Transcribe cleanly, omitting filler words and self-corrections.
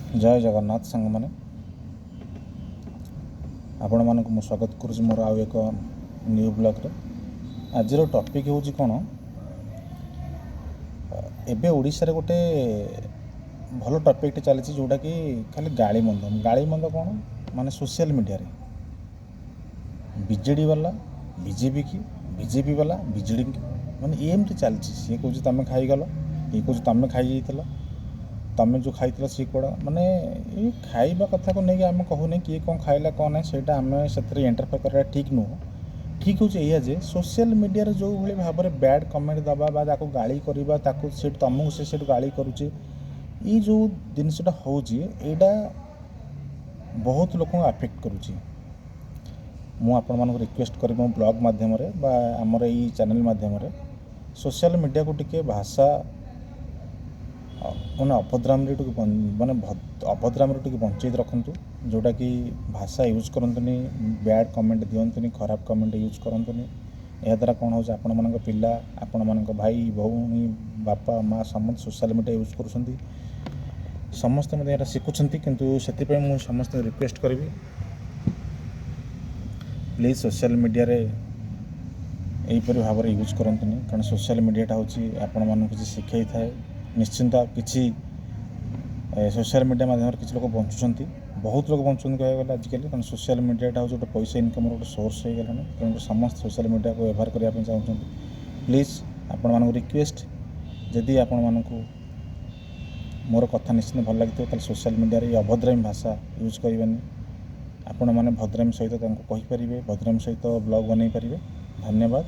ଜୟ ଜଗନ୍ନାଥ ସାଙ୍ଗମାନେ, ଆପଣମାନଙ୍କୁ ମୁଁ ସ୍ୱାଗତ କରୁଛି ମୋର ଆଉ ଏକ ନ୍ୟୁ ବ୍ଲଗ୍ରେ। ଆଜିର ଟପିକ୍ ହେଉଛି କ'ଣ? ଏବେ ଓଡ଼ିଶାରେ ଗୋଟେ ଭଲ ଟପିକ୍ଟେ ଚାଲିଛି, ଯେଉଁଟାକି ଖାଲି ଗାଳିମନ୍ଦ। ଗାଳିମନ୍ଦ କ'ଣ ମାନେ, ସୋସିଆଲ୍ ମିଡ଼ିଆରେ ବିଜେଡ଼ି ବାଲା ବିଜେପି କି, ବିଜେପି ବାଲା ବିଜେଡ଼ି କି, ମାନେ ଏମିତି ଚାଲିଛି। ସିଏ କହୁଛି ତୁମେ ଖାଇଗଲ, ଇଏ କହୁଛି ତୁମେ ଖାଇଯାଇଥିଲ, ତୁମେ ଯେଉଁ ଖାଇଥିଲ ସିଏ କୁଆଡ଼େ। ମାନେ ଏଇ ଖାଇବା କଥାକୁ ନେଇକି ଆମେ କହୁନି କିଏ କ'ଣ ଖାଇଲା କ'ଣ ନାହିଁ, ସେଇଟା ଆମେ ସେଥିରେ ଇଣ୍ଟରଫେୟାର କରିବା ଠିକ୍ ନୁହଁ। ଠିକ୍ ହେଉଛି ଏଇଆ ଯେ ସୋସିଆଲ୍ ମିଡ଼ିଆରେ ଯେଉଁଭଳି ଭାବରେ ବ୍ୟାଡ଼୍ କମେଣ୍ଟ ଦେବା ବା ତାକୁ ଗାଳି କରିବା, ତାକୁ ସେଠୁ ତୁମକୁ ସେ ସେଠୁ ଗାଳି କରୁଛି, ଏଇ ଯେଉଁ ଜିନିଷଟା ହେଉଛି, ଏଇଟା ବହୁତ ଲୋକଙ୍କୁ ଆଫେକ୍ଟ କରୁଛି। ମୁଁ ଆପଣମାନଙ୍କୁ ରିକ୍ୱେଷ୍ଟ କରିବି, ମୋ ବ୍ଲଗ୍ ମାଧ୍ୟମରେ ବା ଆମର ଏଇ ଚ୍ୟାନେଲ୍ ମାଧ୍ୟମରେ, ସୋସିଆଲ୍ ମିଡ଼ିଆକୁ ଟିକେ ଭାଷା ମାନେ ଅଭଦ୍ରାମିରେ ଟିକେ, ମାନେ ଅଭଦ୍ରାମିରୁ ଟିକେ ବଞ୍ଚେଇ ରଖନ୍ତୁ, ଯେଉଁଟାକି ଭାଷା ୟୁଜ୍ କରନ୍ତୁନି, ବ୍ୟାଡ଼୍ କମେଣ୍ଟ ଦିଅନ୍ତୁନି, ଖରାପ କମେଣ୍ଟ ୟୁଜ୍ କରନ୍ତୁନି। ଏହାଦ୍ୱାରା କ'ଣ ହେଉଛି, ଆପଣମାନଙ୍କ ପିଲା, ଆପଣମାନଙ୍କ ଭାଇ ଭଉଣୀ, ବାପା ମା ସମସ୍ତେ ସୋସିଆଲ୍ ମିଡ଼ିଆ ୟୁଜ୍ କରୁଛନ୍ତି, ସମସ୍ତେ ମଧ୍ୟ ଏଇଟା ଶିଖୁଛନ୍ତି। କିନ୍ତୁ ସେଥିପାଇଁ ମୁଁ ସମସ୍ତଙ୍କୁ ରିକ୍ୱେଷ୍ଟ କରିବି, ପ୍ଲିଜ୍ ସୋସିଆଲ୍ ମିଡ଼ିଆରେ ଏହିପରି ଭାବରେ ୟୁଜ୍ କରନ୍ତୁନି। କାରଣ ସୋସିଆଲ୍ ମିଡ଼ିଆଟା ହେଉଛି ଆପଣମାନଙ୍କୁ କିଛି ଶିଖେଇଥାଏ ନିଶ୍ଚିନ୍ତ। କିଛି ସୋସିଆଲ୍ ମିଡ଼ିଆ ମାଧ୍ୟମରେ କିଛି ଲୋକ ବଞ୍ଚୁଛନ୍ତି, ବହୁତ ଲୋକ ବଞ୍ଚୁଛନ୍ତି କହିବାକୁ ଗଲେ ଆଜିକାଲି। କାରଣ ସୋସିଆଲ୍ ମିଡ଼ିଆଟା ହେଉଛି ଗୋଟେ ପଇସା ଇନକମ୍ର ଗୋଟେ ସୋର୍ସ ହେଇଗଲାଣି। ତେଣୁ ସମସ୍ତେ ସୋସିଆଲ୍ ମିଡ଼ିଆକୁ ବ୍ୟବହାର କରିବା ପାଇଁ ଚାହୁଁଛନ୍ତି। ପ୍ଲିଜ୍ ଆପଣମାନଙ୍କୁ ରିକ୍ୱେଷ୍ଟ, ଯଦି ଆପଣମାନଙ୍କୁ ମୋର କଥା ନିଶ୍ଚିନ୍ତ ଭଲ ଲାଗିଥିବ, ତାହେଲେ ସୋସିଆଲ୍ ମିଡ଼ିଆରେ ଏଇ ଅଭଦ୍ରାମୀ ଭାଷା ୟୁଜ୍ କରିବେନି। ଆପଣମାନେ ଭଦ୍ରାମୀ ସହିତ ତାଙ୍କୁ କହିପାରିବେ, ଭଦ୍ରାମୀ ସହିତ ବ୍ଲଗ୍ ବନେଇ ପାରିବେ। ଧନ୍ୟବାଦ।